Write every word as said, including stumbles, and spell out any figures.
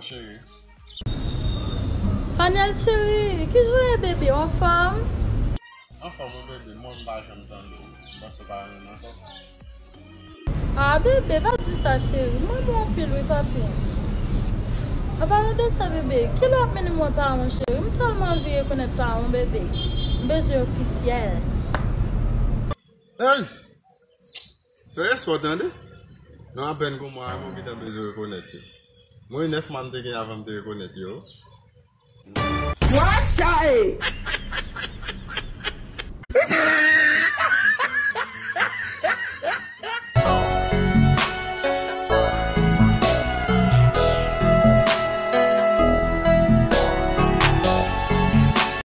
Cheri. Fanel cheri, kijan w ye bebe, w anfòm? Anfòm wi bebe, mwen m pa janm tande w. M panse w pa renmen m ankò. Ah bebe, pa di sa cheri, m renmen w anpil wi papi. An palan de sa bebe, kilè w ap mennen m wè paran w cheri? M tèlman anvi rekonèt paran w bebe. M bezwen ofisyèl. Hey! Se respè w tande? Nan apèn gon mwa mwen gentan bezwen rekonèt yo. Mwen nèf mwa m te gen avan m te rekonèt yo. Watay!